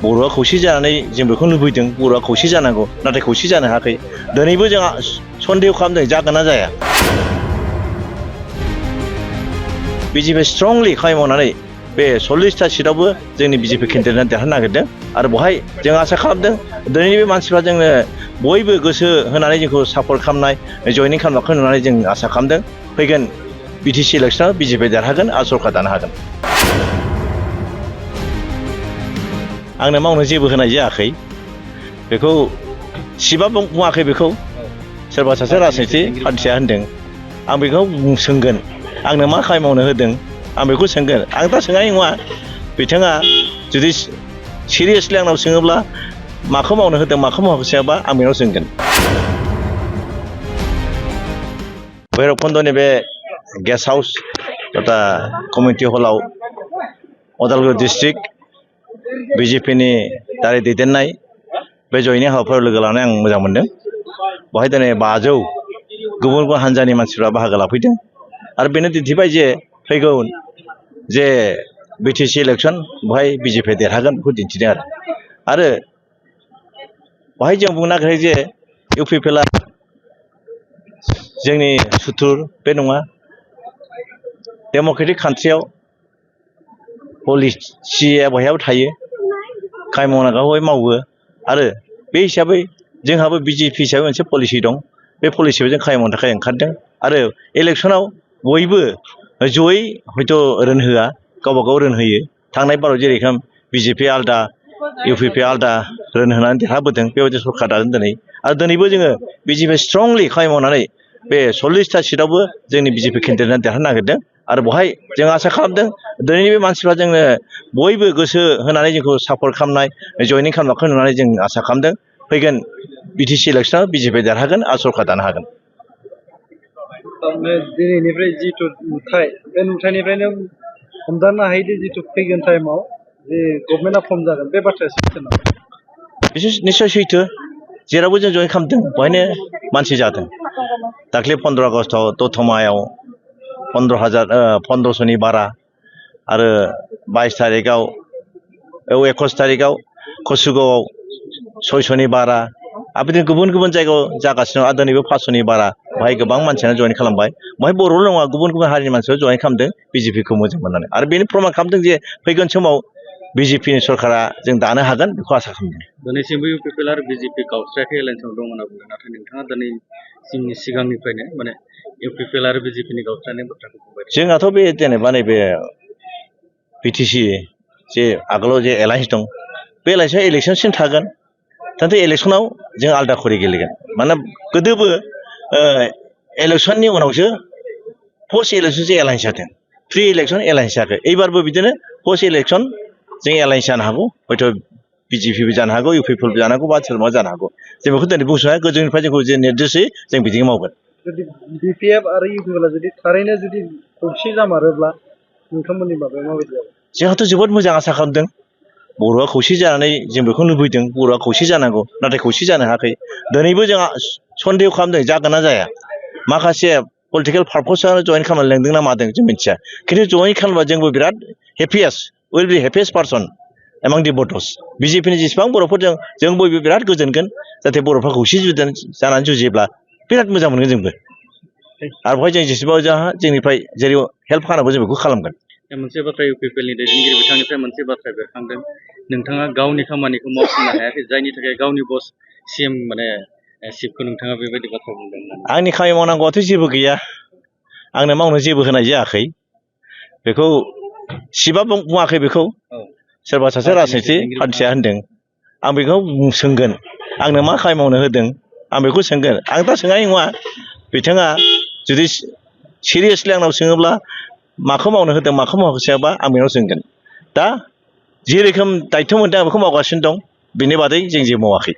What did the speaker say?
बर'आ खौसे जानानै जों बेखौ लुबैदों बर'आ खौसे जानांगौ नाथाय खौसे जानो हायाखै दिनैबो जों सन्देह खालामदों जागोन ना जाया बिजेपि स्ट्रंलि खामानि मावनानै बे 40टा सिटआवबो जोंनि बिजेपि केन्डिडेटआ देरहानो नागिरदों आरो बेवहाय जों आसा खालामदों दिनैनि बे मानसिफ्रा जोंनो बयबो गोसो होनानै जोंखौ सापर्ट खालामनाय जयनिं खालामनायखौ नुनानै जों आसा खालामदों फैगोन बिटिसि इलेक्सनाव बिजेपि देरहागोन आरो सरकार दानो हागोन आंनो मावनो जेबो होनाय जायाखै बेखौ सिबा बुङाखै बेखौ सोरबा सासे राजनिति पार्टिया होनदों आं बेखौ सोंगोन आंनो मा खामानि मावनो होदों आं बेखौ सोंगोन आं दा सोंनाय नङा बिथाङा जुदि सिरियासलि आंनाव सोङोब्ला माखौ मावनो होदों माखौ मावाखै सोङाबा आं बेनाव सोंगोन भैरबकुन्दनि बे गेस्ट हाउस तथा कमिउनिटि हलाव उदालगुरि डिस्ट्रिक्ट बिजेपिनि दारै दैदेननाय बे जयनिं हाबाफारियाव लोगो लानानै आं मोजां मोनदों बेवहाय दिनै 500 गुबुन गुबुन हान्जानि मानसिफ्रा बाहागो लाफैदों आरो बेनो दिन्थिबाय जे फैगौ जे बिटिसि इलेक्सन बेवहाय बिजेपि देरहागोन बेखौ दिन्थिदों आरो बेवहाय जों बुंनो नागिरो जे इउपिपिएलआ जोंनि सुथुर बे नङा डेम'क्रेटिक कान्ट्रियाव पलिसिया बयहाबो थायो खामानि मावनांगौ बयबो मावो आरो बे हिसाबै जोंहाबो बिजेपि हिसाबै मोनसे पलिसि दं बे पलिसियाव जों खामानि मावनो थाखाय ओंखारदों आरो इलेक्सनाव बयबो जयै हयथ' रोन होआ गावबा गाव रोन होयो थांनाय बाराव जेरैखाम बिजेपि आलदा इउपिपि आलदा रोन होनानै देरहाबोदों बेबायदि सरकार दादों दिनै आरो दिनैबो जोङो बिजेपि स्ट्रंलि खामानि मावनानै बे 40टा सिटआवबो जोंनि बिजेपि केन्डिडेटआ देरहानो नागिरदों आरो बेवहाय जों आसा खालामदों दिनैनि बे मानसिफ्रा जोंनो बयबो गोसो होनानै जोंखौ सापर्ट खालामनाय जयनिं खालामनायखौ नुनानै जों आसा खालामदों फैगोन बिटिसि इलेक्सनाव बिजेपि देरहागोन आरो सरकार दानो हागोन दिनैनिफ्राय जिथु नुथाय बे नुथायनिफ्रायनो हमदांनो हायोदि जिथु फैगोन टाइमाव जे गभर्नमेन्टआ खम जागोन बे बाथ्राया सैथो नामा निस्सय सैथो जेरावबो जों जयेन खालामदों बेवहायनो मानसि जादों दाख्लै 15 आगस्टआव दतमायाव 1500नि बारा आरो 22 तारिखआव 21 तारिखआव कसुगावआव 600नि बारा आरो बिदिनो गुबुन गुबुन जायगायाव जागासिनो दं आरो दिनैबो 500नि बारा बेवहाय गोबां मानसियानो जयेन खालामबाय बेवहाय बर'ल' नङा गुबुन गुबुन हारिनि मानसिफोरा जयेन खालामदों बिजेपिखौ मोजां मोननानै आरो बेनि प्रमान खालामदों जे फैगोन समाव बिजेपिनि सरकारा जों दानो हागोन बेखौ आसा खालामदों दिनैसिमबो इउपिपिएल आरो बिजेपि गावस्रायाखै एलायन्सआव दं होनना बुंदों नाथाय नोंथाङा दिनै जोंनि सिगांनिफ्रायनो माने इउपिपिएल आरो बिजेपिनि गावस्रानाय बाथ्राखौ बुंबाय जोंहाथ' बे जेनेबा नैबे बिटिसि जे आगोलाव जे एलायन्स दं बे एलायन्सआ इलेक्सनसिम थागोन नाथाय इलेक्सनाव जों आलदा खरि गेलेगोन मानोना गोदोबो इलेक्सननि उनावसो पस्ट इलेक्सनसो एलायन्स जादों प्रि इलेक्सन एलायन्स जायाखै एबारबो बिदिनो पस्ट इलेक्सन जों एलायन्स जानो हागौ हयथ' बिजेपिबो जानो हागौ इउपिपिएलबो जानो हागौ बा सोरबा जानो हागौ जों बेखौ दिनै बुंस'नो हाया गोजौनिफ्राय जोंखौ जे निर्देश होयो जों बिदिनो मावगोन जुदि बिपिएफ आरो इउपिपिएलआ जुदि थारैनो जुदि खौसे जामारोब्ला नोंथांमोननि माबाया माबायदि जागोन जोंहाथ' जोबोद मोजां आसा खालामदों बर'आ खौसे जानानै जों बेखौ लुबैदों बर'आ खौसे जानांगौ नाथाय खौसे जानो हायाखै दिनैबो जों सन्देह खालामदों जागोन ना जाया माखासे पलिटिकेल पार्पसाव जयेन खालामनो लेंदों ना मादों जों मिथिया खिन्थु जयेन खालामबा जोंबो बिराद happiest will be happiest person among the voters बिजेपिनि जेसेबां बर'फोरजों जों बयबो बिराद गोजोनगोन जाहाथे बर'फ्रा खौसे जानानै जुजियोब्ला बिराद मोजां मोनगोन जोंबो आरो बेवहाय जों जेसेबां जोंनिफ्राय जेरै हेल्प खालामनांगौ जों बेखौ खालामगोन मोनसे बाथ्रा इउपिपिएलनि दैदेनगिरि बिथांनिफ्राय मोनसे बाथ्रा बेरखांदों नोंथाङा गावनि खामानिखौ मावफुंनो हायाखै जायनि थाखाय गावनि बस सिएम माने चिफखौ नोंथाङा बेबायदि बाथ्रा बुंदों आंनि खामानि मावनांगौआथ' जेबो गैया आंनो मावनो जेबो होनाय जायाखै बेखौ सिबा बुङाखै बेखौ सोरबा सासे राजनिति पार्टिया होनदों आं बेखौ सोंगोन आंनो मा खामानि मावनो होदों आं बेखौ सोंगोन आं दा सोंनाय नङा बिथाङा जुदि सिरियासलि आंनाव सोङोब्ला माखौ मावनो होदों माखौ मावाखै सोङाबा आं बेनाव सोंगोन दा जेरोखोम दायथ' मोनदों आं बेखौ मावगासिनो दं बेनि बादै जों जेबो मावाखै